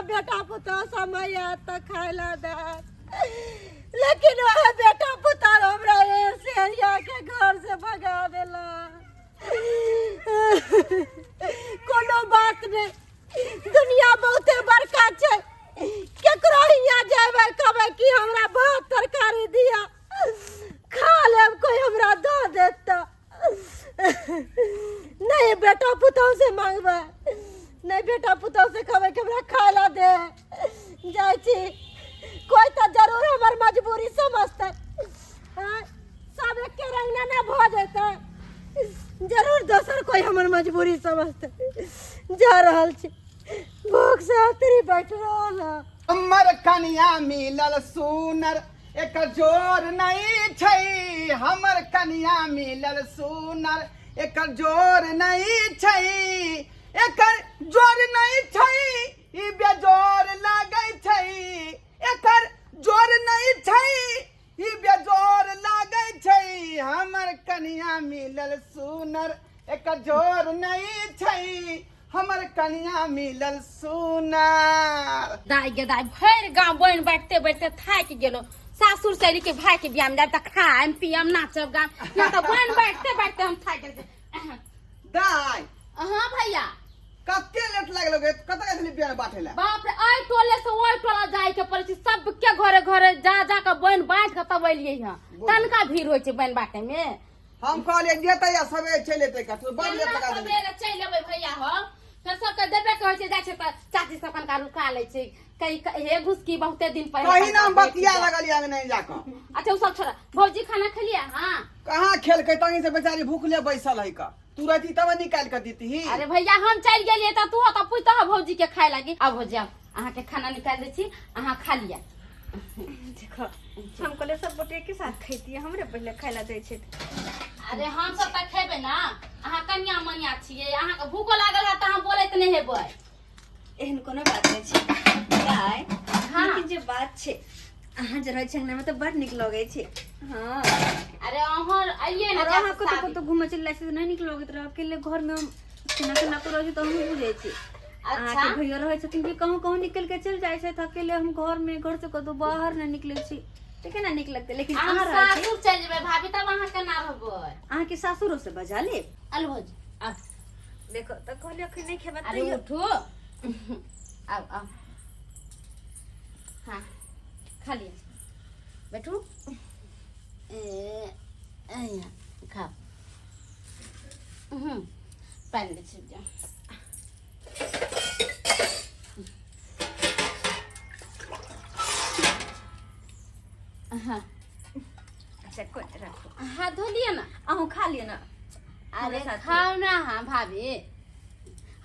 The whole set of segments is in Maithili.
बेटा पुतोह समय आयत तऽ खाय लए देत, लेकिन वएह बेटा पुतोह हमरा से के घर से भगा देला। कोनो बात नहि, दुनिया बहुते बड़का छै, केकरो हियाँ जेबै कहबै कि हमरा भात तरकारी दिअ खा लेब, कोई हमरा दऽ देत तऽ। नहीं बेटा पुतोह से मांगबै, नहीं बेटा पुतोह से कहबै कि हमरा खाय ला दे। जाइ छी, कोई तऽ जरूर हमर मजबूरी समझतै। आँय, सब एके रंग ने ने भऽ जेतै, जरूर दोसर कोई हमर मजबूरी समझतै। जा रहल छी, भूख से अतरी बैठ रहल है। हमर कनिया मिलल सुनर, एकर जोर नहीं छै। हमर कनिया मिलल सुनर, एकर जोर नहीं छै। एकर जोर नहीं छै, ई बेजोर लागै छै। एकर जोर नहीं छै, ई बेजोर लागै छै। हमर कनिया मिलल सुनर, एकर जोर नहीं छै। हमर कनिया मिलल सुनर। दाई गे दाई, भरि गाँव बनि बाँटते बाँटते थाकि गेलो। सासुर से के भाई के बियाह में जाब तऽ खाएम पियम नाचब गाम ना, तऽ बनि बाँटते बाँटते हम थाकि गेल। दाई। हाँ भैया। कते लेट लागल गे, कतऽ गेल छली बियाह बाँटे ला? बाप रे, एहि टोले से ओहि टोला जाय के पड़ै छै, सबके घरे घरे जा जा के बनि बाँटि के तब एलियै हँ। तनका भीड़ होइ छै बनि बाँटे में। हम कहलियै जेतै आ सबेरे चलि एतै, कतौ बड़ लेट लगा देली। सबेरे चलि एबै भैया हम, फेर सबके देबे के होइ छै। जाइ छै तऽ चाची सब कनका रुका लै छै, कहीं हे घुसकी बहुते दिन पहिले। कहीं ना हम बतिया लगलियै अंगने जाकऽ। अच्छा ओ सब छोड़ा, भौजी खाना खेलियै? हाँ। कहाँ खेलकै, तहीं से बेचारी भूखले बैसल है। का तू रहती तब निकालि कऽ दीती। अरे भैया, हम चलि गेलियै तऽ तू तऽ पूछतह भौजी के खाय लागी। आब भौजी आब अहाँके खाना निकालि दै छी, अहाँ खा लिअ। देखो, हम कहले सब गोटे के साथ खैती, हमरे पहले खाय ला दै छै। अरे हम सब तऽ खेबै ने, अहाँ कनिया मनिया छियै, अहाँके भूखो लागल है तऽ अहाँ बोलैत नहि हेबै। एहन कोनो बात नहि छै गाय। हाँ। लेकिन जे बात छै, अहाँ जे रहै छै अंगना में तऽ बड़ नीक लगै छै। हाँ। अरे अहाँ अइए ने। और अहाँ कतौ शादी। कतौ घूमे चलि जाइ छै तऽ नहि नीक लगैत रहै अकेले घर में। हम केना केना कऽ रहै छी तऽ हमहूँ बुझै छी। अहाँके भैया रहै छथिन कि कहूँ कहूँ निकलि के चलि जाइ छथि, अकेले हम घर में, घर से कतौ बाहर नहि निकलै छी तऽ केना नीक लगतै? लेकिन हम अहाँ रहै छी। सासुर चलि जेबै भाभी, तब अहाँ केना रहबै? अहाँके सासुरो से बजा लेब। अल भौजी आब। देखो तऽ कहलियै अखन नहि खेबै। अरे तैयो उठू, आउ आउ। हाँ खा लिअ, बैठू। ए अइया खाओ। पानि दै छी जा। हाँ। अच्छा कोइ राखू। हाथ धो लिअ ने। अहूँ खा लिअ ने। अरे हमरा साथे। खाउ ना। हाँ भाभी,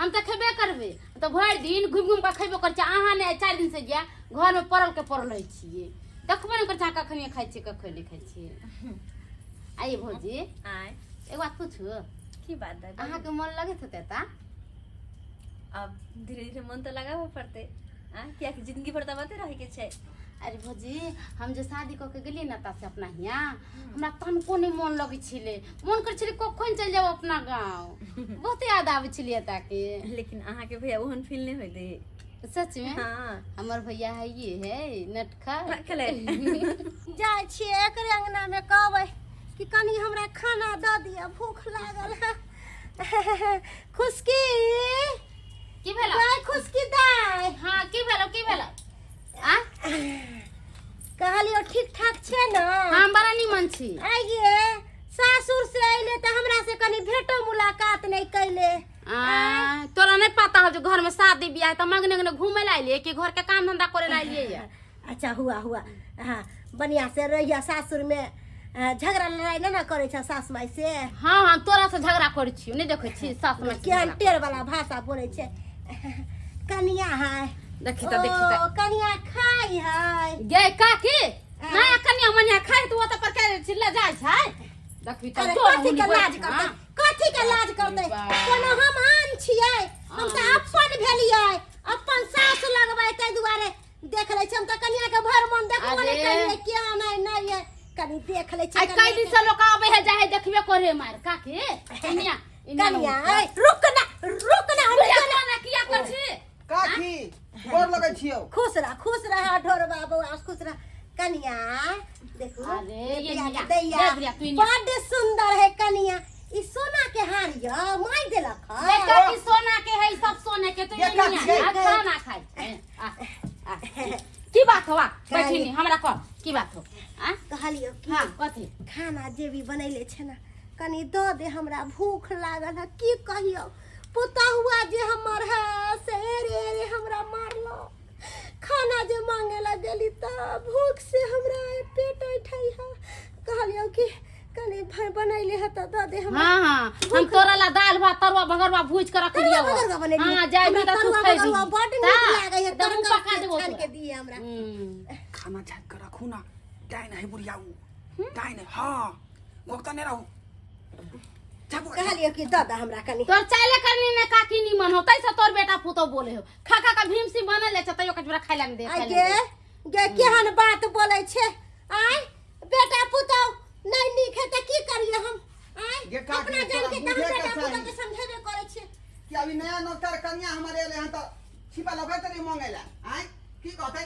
हम तऽ खेबे करबै, तऽ भरि दिन घुमि घुमि कऽ खेबो करै छियै। अहाँ ने 4 दिन से जाय घरमे पड़ल के पड़ल रहै छियै, देखबो नहि करै छियै अहाँ कखनी खाइ छियै कखनी नहि खाइ छियै। आइए भौजी। आय। एक बात पूछू? की बात है? अहाँके मन लगैत हेतै तऽ? अब धीरे धीरे मन तऽ लगाबऽ पड़तै आ, कियाकि जिंदगी भर तऽ बाते रहैके छै। अरे भौजी, हम जे शादी कऽ के गेलियै ने एतऽ से अपना हियाँ, हमरा तनको नहि मन लगै छलै। मन करै छलै कखन चलि जाउ अपना गाँव, बहुत याद आबै छलै एतऽके। लेकिन अहाँके भैया ओहन फील नहि होय दे। सच में? हाँ। हमर भैया है ये है नटखट। खेलै। जाइ छियै एकरे अंगनामे, कहबै कि कनि हमरा खाना दऽ दिअ, भूख लागल है। खुशकी। की भेल? दाय, खुशकी दाय। हाँ, की भेल? की भेल आ? कहलियो ठीक ठाक छै ने? हम बड़ा निमन छी। आइये सासुर से अइले तऽ हमरा से कनि भेटो मुलाकात नहि कैले। आ, तोरा नहीं पता हो जो घर में शादी ब्याह है, तो मंगने अंगने घूमे ला अइलिए कि घर के काम धंधा करे ला अइलिए ये? अच्छा हुआ हुआ, हाँ बढ़िया से रहिया सासुर में, झगड़ा लड़ाई नहि ने करै छ सास माय से? हाँ हाँ, तोरा से झगड़ा करै छियो, नहीं देखै छी सास माय से केहन झगड़ा। टेढ़ वाला भाषा बोलै छै। कनिया है। देखी तऽ, देखी तऽ। ओ, कनिया खाइ है। गे काकी, नया कनिया मनिया खाइ तऽ ओतऽ पर के चिल्ला जाइ छै, देखी तऽ। अरे जोर कथी के हुनी लाज बैठ, करतै? हाँ। कथी के लाज करतै? बाप। कोनो हम आन छियै? हम तऽ अपन भेलियै, अपन सास लगबै, ताहि दुआरे देख लै छी। हम तऽ कनिया के भर मन देखबो नहि अरे। करियै, केहन है नहि है, कनि देख लै छी। आइ कई दिन से लोग आबै है जाइ है, देखबे करे मार काकी कनिया। कनिया ऐ, रुक ना रुक ना, हम किया ना किया कर छी? काकी, गोर लगै। लगै छियौ। खुश रह, खुश रह ढोरबा बौआ, खुश रह। कनिया देखू। अरे, ये दैया, निया, दैया दे बुढ़िया, तू ही निया। बड्ड सुंदर है कनिया। ई सोना के हार य माय देलक ह। देखा कि सोना के है, सब सोने के। तू ये देखा निया, कि आ खाना खाइ छै। आ, आ, की बात हो? आ बैठी नी, हमरा कह की बात हो? आ कहलियो कि हाँ, कथी? खाना जे भी बनैले छै ने, कनि दऽ दे, हमरा भूख लागल है। की कहियो, पुतहुआ जे हमर है से एरे एरे हमरा मारलो। खाना जे मांगे ला गेली तऽ भूख से हमरा पेट ऐठै है। कहलियो कि कनि बनैले है तऽ दऽ दे हमरा। हाँ हाँ, हम तोरा ला दाल भात तरुआ भगरवा भूज के रख तरुआ दियो। बगरुआ बनेलियै। हाँ, जाय हमरा भी तऽ तू तरुआ खैबी। बगरुआ बड्ड नीक लागै है। एकदम तर पका के देबो छानि के तोरा। दिए हमरा। खाना झाँकि के रखू ना, डाइन है बुढ़िया, उ डाइन है। हाँ, गोकता नहीं रहू जा बुआ। कहलियो कि दऽ दे हमरा कनि। तोर चाले करनी ने काकी निमन हो, तैसे तोर बेटा पुतो बोले हो। खा खा का भीम सिंह बनल छै, तैयो कचरा खाइ ला नहीं दे। आइ खाइ ला गे नहीं दे। गे, केहन बात बोलै छै? आय, बेटा पुतहु नहि नीक है तऽ की करिए हम? आय, गे काकी, अपना जान के तोरा तऽ हम बुझे के बेटा पुतहु चाही। के समझेबे करै छियै। कि अभी नया नौकर कन्या हमारे एले हन तऽ छिपा लगे तऽ नहीं मांगे ला। आय, की कहतै?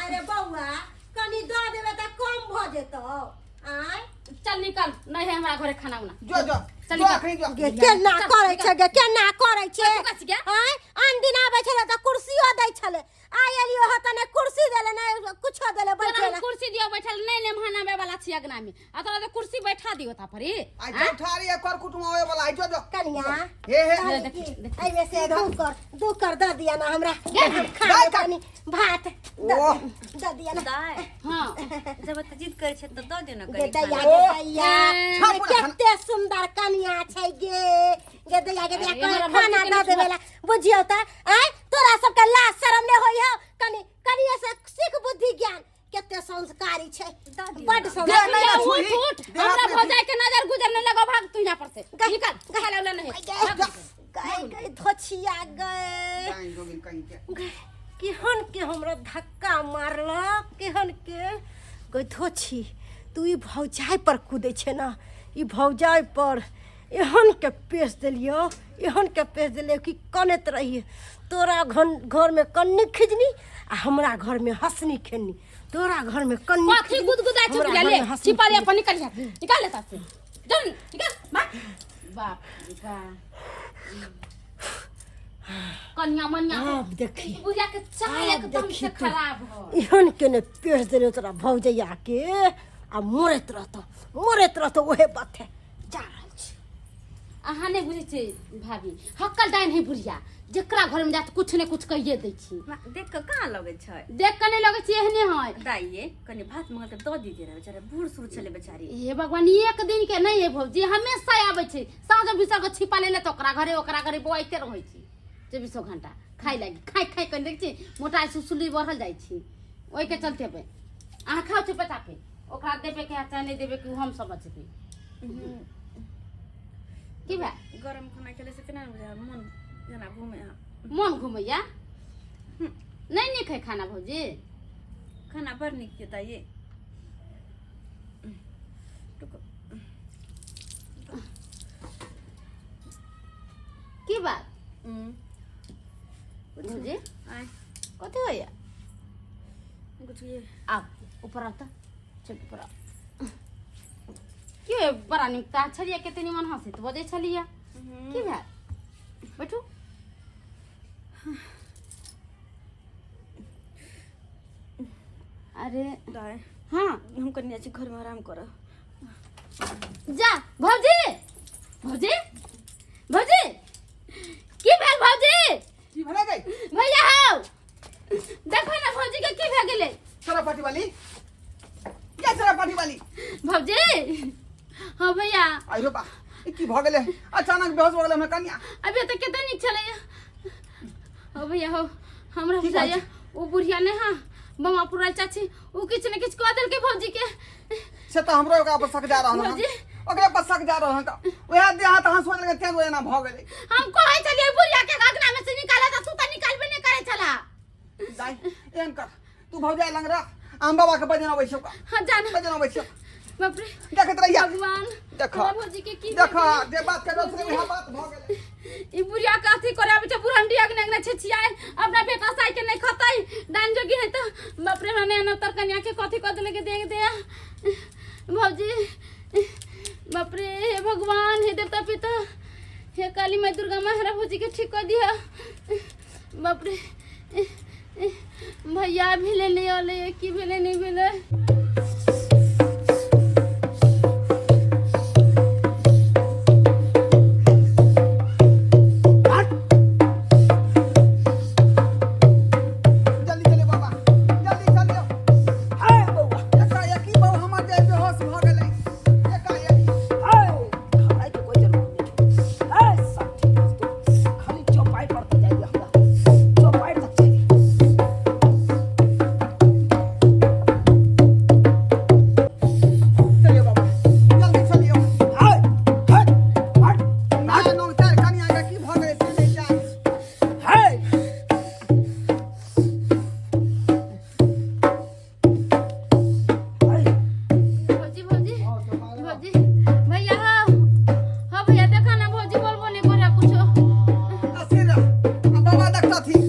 अरे बौआ, कनि दऽ देबै तऽ कम भऽ जेतौ। आय। चल निकल, नहीं है हमरा घरे खाना उना। जो जो। चल जो। निकल। अखनी जो। गे, केना चल, करै निकल। छै गे, केना करै छै? कथी कथी गे? आय, आन दिन आबै छलै तऽ कुर्सियो दै छलै। आइ एलियो ह तऽ नहि कुर्सी देले, नहि कुछो देले। तोरा बैठे हम ला। कुर्सी दियो बैठल नहीं, ने महानाबे वाला छी अगना में, आ तोरा तो कुर्सी बैठा दियो ता परी। आइ चौठारी है, कर कुटुम आवे वाला। आइ जो जो। कनिया। हे हे। कहली देखी, कि देखी। एहिमे से 2 कर दऽ दिअ ने हमरा, हम खा दाइ लेब। का- कनि भात दऽ ओह। दऽ दिअ ने। दाइ, हाँ। जब एते जिद करै छै तऽ दऽ दियौ ने गे कनि दैया। खाना। गे ओह। दैया। छाप गे, पूरा खाना। कते सुंदर कनिया छै गे। गे दैया, गे दैया। अरे, हमरा खाना भौजी के दऽ नहि देबै ला, बुझियौ तऽ। आँय, तोरा सबके लाज शरम नहि होइ हौ? कनि कनिये से सीख बुद्धि ज्ञान। कते संस्कारी छै। दऽ दियौ बड्ड ने। संस्कारी। नहीं, नहीं, उठ छुही। उठ। देह हाथ हमरा में भौजाई के नजर गुजर नहीं लगो। भाग तू यहाँ पर से, निकल, खाला उला नहीं। गए भाग। गए गए, धोछिया गए। डाइन जोगिन कहीं के। गए, केहन के हमरा धक्का मारलक, केहन के। गई धोछी, तू ई भौजाइ पर कूदै छै ने, ई भौजाइ पर एहन के पेश देलियौ, एहन के पेश देलियौ कि कनैत रहिए। तोरा घर घरमे कन्नी खिजनी आ हमरा घरमे हँसनी खेलनी। तोरा घरमे कन्नी कथी खिजनी, गुदगुदाय छै? हमरा बुझा ले। घरमे हँसनी छिपा ले। खेलनी। अपन निकल जा, निकाल ले तासे, चल निकल। बाप बाप रे बाप, कन्या मनिया। आब देखी। बुझा के चाल आब एकदम देखी से तू। खराब हो। एहन के ने पेश देलियौ तोरा भौजैया के, आ मरैत रहतौ, मरैत रहतौ। ओहे बात है, जा रहल छी। अहाँ नहि बुझै छै भाभी, हक्कल डाइन है बुढ़िया। जेकरा घर में जात कुछ ने कुछ कहिए दै छी। देख कऽ कहाँ लगै छै? देख के नहि लगै छै, एहने है। दाइये, कनि भात मंगल तऽ दऽ दीजिए ने, बेचारा बूढ़ सूढ़ छलै बेचारी। हे भगवान, एक दिन के नहि है भौजी, हमेशा आबै छै। साँझ भिसर के छिपा लेले तऽ ओकरा घरे ओकरा घरे बौआइते रहै छै चौबीसो घंटा। खाइ लागी खाइ खाइ कनि देखै छी मोटाइ सुसुली बढ़ल जाइ छै। ओहिके चलते पे अहाँ खाउ चुपे चापे। ओकरा देबे के है चाहे नहि देबे के, ओ हम समझबै। की भाई? गरम खाना खेले से केना बुझा मन जेना घूमे है। मन घुमैया? नहि नीक है खाना भौजी? खाना बड़ नीक छै दाइये। रुको। की बात कुछ भौजी? आय। कथी होइया? कुछ ये। आब ऊपर आउ तऽ, चल ऊपर आउ। की होइया? बड़ा नीक तऽ छलियै, कते निमन हँसैत बजै छलियै। की भेल? बैठू। अरे। दाइ। हाँ। हम कनि जाइ छी घरमे आराम करऽ। जा भौजी, भौजी, भौजी, की भेल भौजी? की भेलै गई? भैया हौ, देखो ने भौजी के की भए गेलै। चोरा पाटी वाली या चोरा पाटी वाली। भौजी, हाँ भैया। आइरो बा, ई की भऽ गेलै? अचानक बेहोश भऽ गेलै हमरा कनिया। अभी तऽ कते नीक छलै। हो भैया हो, हमरा की बुझाइया कहै? ओ बुढ़िया ने, हाँ, बमा पुराल चाची, ओ किछु ने किछु कऽ देलकै भौजी के। से तऽ हमरो ओकरा पर शक जा रहल हन। भौजी। ओकरा पर शक जा रहल हन तऽ उएह देह हाथ अहाँ सोच लगे तें एना भऽ गेलै। हम कहै छलियै बुढ़िया के अगना में से निकाले तऽ तू तऽ निकालबे नहि करै छला। दाइ, एहन कर, तू भौजाइ लंग रह, हम बाबा के बजन अबै छियौ। हाँ, जाना। बजन अबै छियौ। बाप रे। देखैत रहिया। भगवान। देख। हमरा भौजी के की देख भऽ गेलै? जे बात कर रहल छलै उएह बात भऽ गेलै। ई बुढ़िया के अथी करे आबै छै बुढ़ंडिया के ने छै छियाई अपना बेटा साई के नहीं खतै दान जोगी है तो बाप रे हमरा नया तर कन्या के कथी कर देले के देख दे भौजी। बाप रे, हे भगवान, हे देवता पिता, हे काली माई दुर्गा माँ, हरा भौजी के ठीक कर दिया। बाप रे, भैया भेले नहीं अले की भेले नहीं भेले। जल्दी चलिए बाबा, जल्दी चलियो। हे बौआ, एकाएकी बाबा हमर जे बेहोश भऽ गेलै एकाएकी। हे, घबराइ के कोई जरूरत नहीं छौ। हे, सब ठीक हो जेतौ। खाली चौपाई पर तऽ जाइए हमरा। चौपाई तक जाइए। चलिए बाबा, जल्दी चलियो। हे, हे, हट, नया नौचार कनिया के की भऽ गेलै से नहि जान। हे। हे, भौजी भौजी भौजी भैया, हाँ हाँ भैया, देखा ना भौजी बोलबो नहीं करे कुछो। अस्थिर रह, आ बाबा देखतथिन।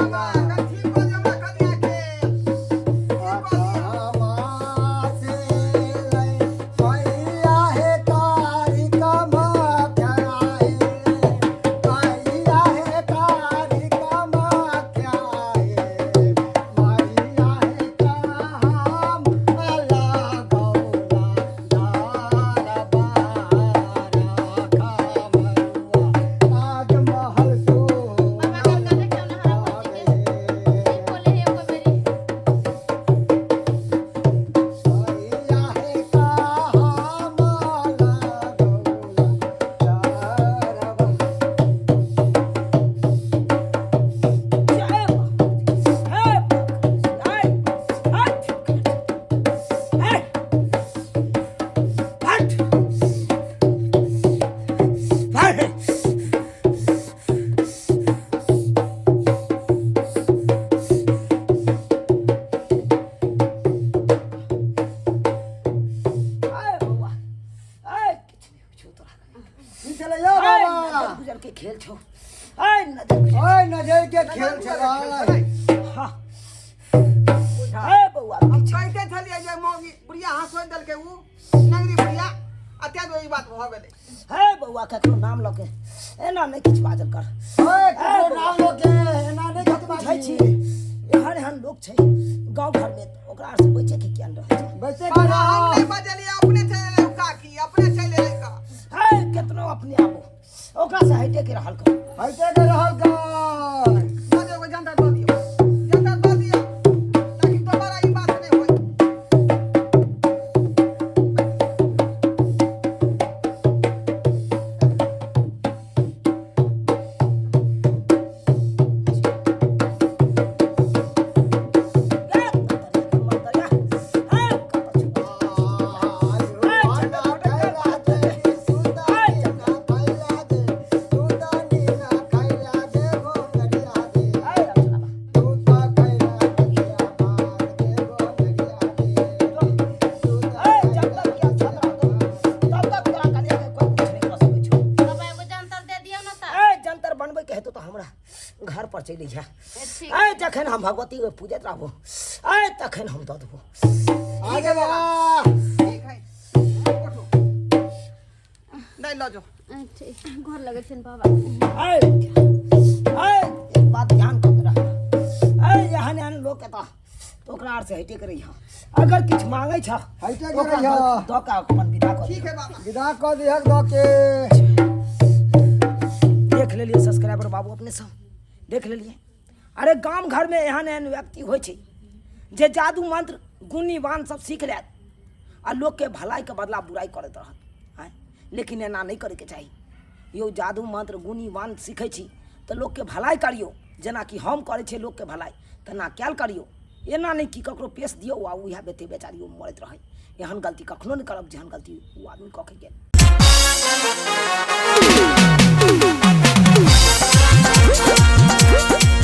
बाबा कथी कऽ दियौ हमरा कनिया के? की कऽ दियौ? बाबा का देखियो ना हरा भौजी के नहीं बोले है एको बेरी। गुजर के खेल छौ। ऐ नजर गुजर। नजर के खेल छलै। हाँ। हे बौआ, हम कहिते छलियै जे मौगी बुढ़िया हँसोइ देलकै उ नगरी बुढ़िया, आ तें दुआरे ई बात भऽ गेलै। हे बौआ, ककरो नाम लऽ के एना नहि किछु बाजल कर। ओए, ककरो नाम लऽ के एना नहि किछु बुझै बाजी। छी, एहन एहन लोक छै गाँव घरमे, ओकरा आर से बचे के किया नहि रहै छै? बच्चे के बाबा, हम नहि बजलियै, अपने चलि एलै उ काकी, अपने चलि एलै का। हे, केतनो अपने आबो, ओकरा से हटे के रहल कर। हटे के रहल कर। दऽ दियौ, जनता दऽ दियौ, जनता दऽ दियौ, ताकि दोबारा ई बात नहि होय। सुता ऐ जखन हम भगवती के पूजैत रहबो ऐ तखन हम दऽ देबो। आगे बाबा। ठीक है, उठो। नहीं, लऽ जाओ। गोर लगै छनि बाबा। ऐ ऐ एक बात ध्यान कऽ के रख, ऐ एहन एहन लोक के तऽ ओकरा आर से हटे के रहिह। अगर किछु मांगै छ हइटे के ओकरा रहिह। दऽ के अपन विदा कऽ ठीक दिह। है बाबा। विदा कऽ दिहक दऽ के। देख लेलियै सब्सक्राइबर बाबू, अपने सब देख लेलियै। अरे गाम घरमे एहन एहन व्यक्ति होइ छै जे जादू मंत्र गुणी बान सब सीख लेत आ लोकके भलाइके बदला बुराइ करैत रहत। आँय, लेकिन एना नहि करैके चाही यौ। जादू मंत्र गुणी बान सीखै छी तऽ लोकके भलाइ करियौ, जेनाकि हम करै छियै लोकके भलाइ तेना कयल करियौ। एना नहि कि ककरो पेश दियौ आ उएह बेते बेचारी ओ मरैत रहै। एहन गलती कखनो नहि करब जेहन गलती ओ आदमी कऽ के गेल।